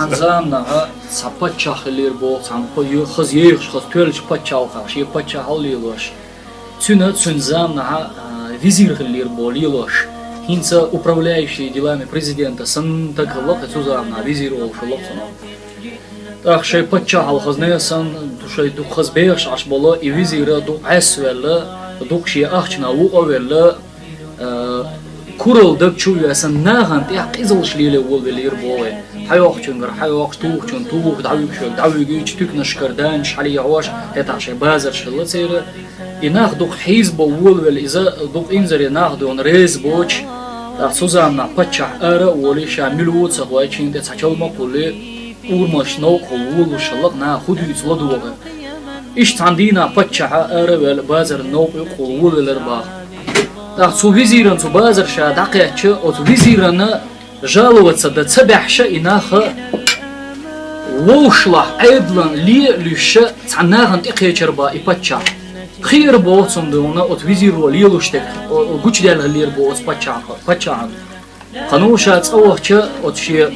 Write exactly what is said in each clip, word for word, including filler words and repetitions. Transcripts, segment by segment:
Цхьан заманахьа цхьа паччахь хиллера боху, цхьана па-, ю-, хаза ехаш, хаза тоьллачу пачхьалкхехь, шен паччахьалла лелош. Цуьнан, цуьнан заманахьа, а, визир хиллера боху лелош. ХӀинца управляющий делами президента санна стаг хилла кхин цу заманахь, визир волуш хилла цунах. ТӀаккха шайн паччахьалла хаза санна, шайн дукха хаза бехаш Ӏаш болу и визира дукха Ӏеса а велла, дукха шен ахчанах вукъа а велла, а, куралла даг чу а весан, нахана тӀехь къизаллаш лело волавелира боху. Хьайокхучуьнгара хьайокхуш, тухучунна тухуш, дӀавуьгуш верг дӀавуьгуьйтуш, туьканаш кара данчаш хьалаехьош, хӀетахь шайн базарш хилла церан. И нах дукха хьийзабо волавелла, иза дукха инзаре нах дуьйна реза боцуш. ТӀаккха цу заманахь паччахь ара а волий, ша мила ву а ца хоуьйтуш, шена тӀе цхьа чалма а кхуллий, урамаш новкъахула волалуш хилла-кх, наха хӀун дуьйцу ладогӀа. Иштта цхьана дийнахь паччахь а ара а ваьлла, базарна новкъа юкъахула волавелира боху. ТӀаккха цу визиран цу базар ша дӀакхаьчча, оцу визирана жаловаться дан ца баьхьаш и нах вовшашлахь Ӏедалан ле а луьйш цхьана нахана тӀекхечира боху и паччахь. Кхиира боху цунна дуьйна оцу визиро лелош дерг, о, о, гучудаьлла хиллера боху оцу паччахьа-, паччахьана. Кхана ша цӀа вахча, оцу шен,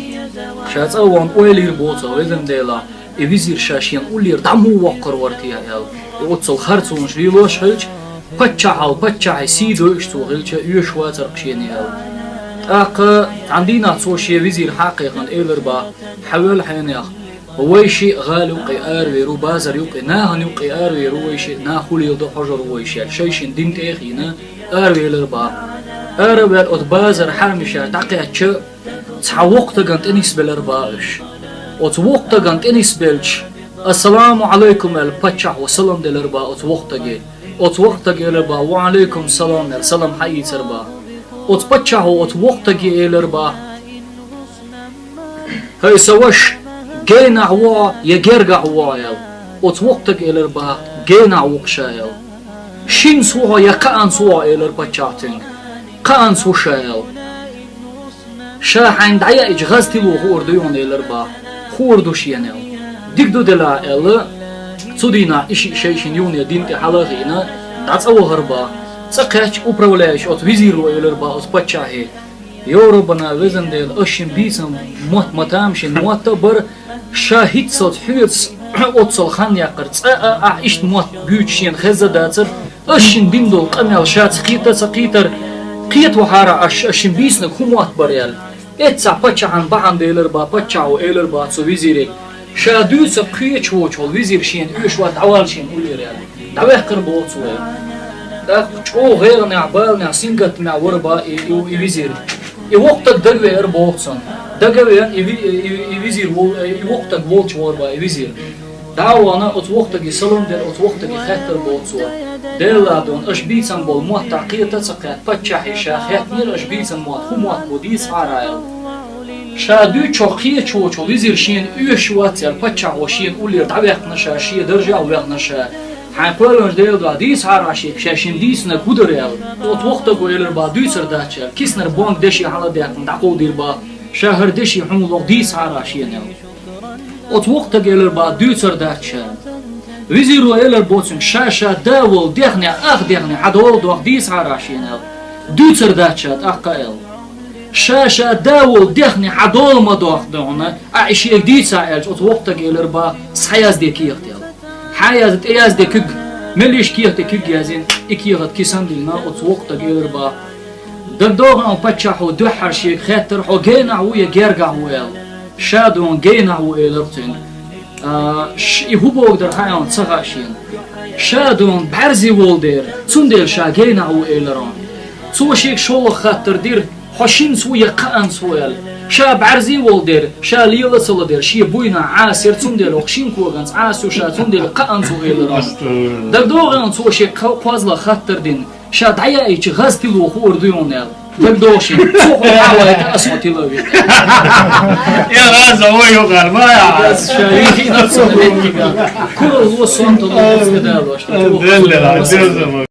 ша цӀа а вахана ойла йира боху цо, везан Дела, и визир ша шена уллера дӀа муха воккхур вара те аьлла. И оццул харцонаш лелош хилча, паччахьалла, паччахьан сий дойуш цо хилча, оьшуш вацара-кх шена аьлла. ТӀаккха цхьана дийнахь цо шен визир схьа а кхайкхина элира боху: «Хьан вел хьенех, вай шиъ гӀала юккъе аравер ву, базар юккъе, нахана юккъе аравер ву вай шиъ, нах хӀун леладо хьожур ву вай шиъ», аьлла, шайшинна дин тӀе а хиъна, аравелира боху. Ара а ваьлла, оцу базаран хьарамашкахь дӀакхаьчча, цхьа воккхачу стагана тӀе нисбелира боху уьш. Оцу воккхачу стагана тӀе нисбелча, «Ассаламу Ӏалайкум», аьлла, паччахьо салам делира боху оцу воккхачу стаге. Оцу воккхачу стага элира боху: «Ва Ӏалайкум салам», аьлла, салам схьаийцира боху. Оцу паччахьо оцу воккхачу стаге элира боху: «ХӀай сан ваша, генахь ву хьо я гергахь ву хьо?» аьлла. Оцу воккхачу стага элира боху: «Генахь ву-кх ша», аьлла. «Шинца ву хьо я кхаанца ву хьо?» элира паччахьо цуьнга. «Кхаанца ву ша», аьлла. «Ша хьайна дӀаяьлча гӀазкхило хуур дуй хьуна?» элира боху. «Хуур ду шена», аьлла. «Дика ду делахь», аьлла. Цу дийнахь и шиъ шайшинна юхане дин тӀе хьала а хиъна, дӀа цӀа вахара боху. ЦӀа кхаьчча, управляющий оцу визиро элира боху оцу паччахье: «Йо, Раббана, везан Дела, ас шина бийцина мотт ма-, тамашийна мотт а бара, ша хӀинццалц хьоьца оццул хан яьккхира, цкъа а ахь иштта мотт буьйцуш шена хезна а дацара, ас шина дина долу къамел ша ца кхета а ца кхийтира, кхетавахьара ахь, ас шина бийцинарг хӀун мотт бара», аьлла. Эццахь паччахьан бахьана делира боху, паччахьо элира боху цу визире: «Ша дуьйцург кхеташ воцуш волу визир шена оьшуш вац, дӀавала шена уллера», аьлла. ДӀаваьккхира боху цо и. ТӀаккха чӀогӀа гӀайгӀанехь, баланехь, сингаттамехь вара боху и, и, и визир. И воккха стаг дагавеара боху цунна. Дагавеана и ви-, и, и визир вол-, и воккха стаг волчу вара боху и визир. ДӀа а вахана, оцу воккхачу стаге салам делла, оцу воккхачу стаге хаьттира боху цо: «Делан дуьхьа, аш бийцина болу мотт ахь кхета а ца кхетта, паччахье ша хаьттинера аш бийцина мотт, хӀун мотт бу, дийцахьара», аьлла. «Ша дуьйцург кхеташ воцуш волу визир шена оьшуш вац», аьлла, паччахьо шена уллера дӀаваьккхина ша, шен даржехь а ваьккхина ша. «Хьайн кхоьллинчу Делан дуьхьа, дийцахьара ахь шега, ша шина дийцинарг хӀун дара», аьлла. Оцу воккха стаго элира боху: «Дуьйцур дац», аьлла. Киснара бонг деши хьала а даьккхина, дӀакховдийра боху: «Ша хӀара деши хьуна лоху, дийцахьара ахь шена», аьлла. Оцу воккха стага элира боху: «Дуьйцур дац ша». Визиро элира боху цуьнга: «Ша, ша да волу дехнехь, ах дехнехь хьан дола доху, дийцахьара ахь шена», аьлла. «Дуьйцур дац ша тӀаккха», аьлла. «Ша, ша да волу дехнехь хьан дола ма доху дуьйна, ахь и шега дийцахьа», аьлча, оцу воккха стага элира боху: «Схьаязде кехат», аьлла. Схьаязде, тӀеязде куьг, меллиша кехате куьг яздина, и кехат кисана диллина, оцу воккха стага элира боху: «ДагадогӀий хьуна, паччахьо дуьххьара шега хаьттара, хьо генахь ву я гергахь ву», аьлла. Ша дуьйна генахь ву элира цуьнга. А, ш-, и хӀун боху дара хаьий хьуна ца хаьа шена. Ша дуьйна бӀаьрзе волу дера, цундела ша генахь ву элира хьуна. Цо шега шолгӀа хаттар дира: «Хьо шинца ву я кхаанца ву?» аьлла. Ша бӀаьрзе волу дера, ша лела а ца ло дера, шен буйнахь Ӏаса яра, цундела хӀокху шина коганца Ӏаса ю ша, цундела кхаанца ву элира хьуна. АстагӀфируллахӀ. ДагадогӀий хьуна, цо шега кхо-, кхозлагӀа хаттар дина: «Ша дӀаяьлча гӀазкхило хуур дуй хьуна?» аьлла. ДагадогӀий шена, цо хьуна хьа а вайта, аса хьо тила а вита. Я раза, ой, юкъара, ма я. Аса ша йихина цунна меттига. Куралла, сонталла, аса далош. Деллера, деза.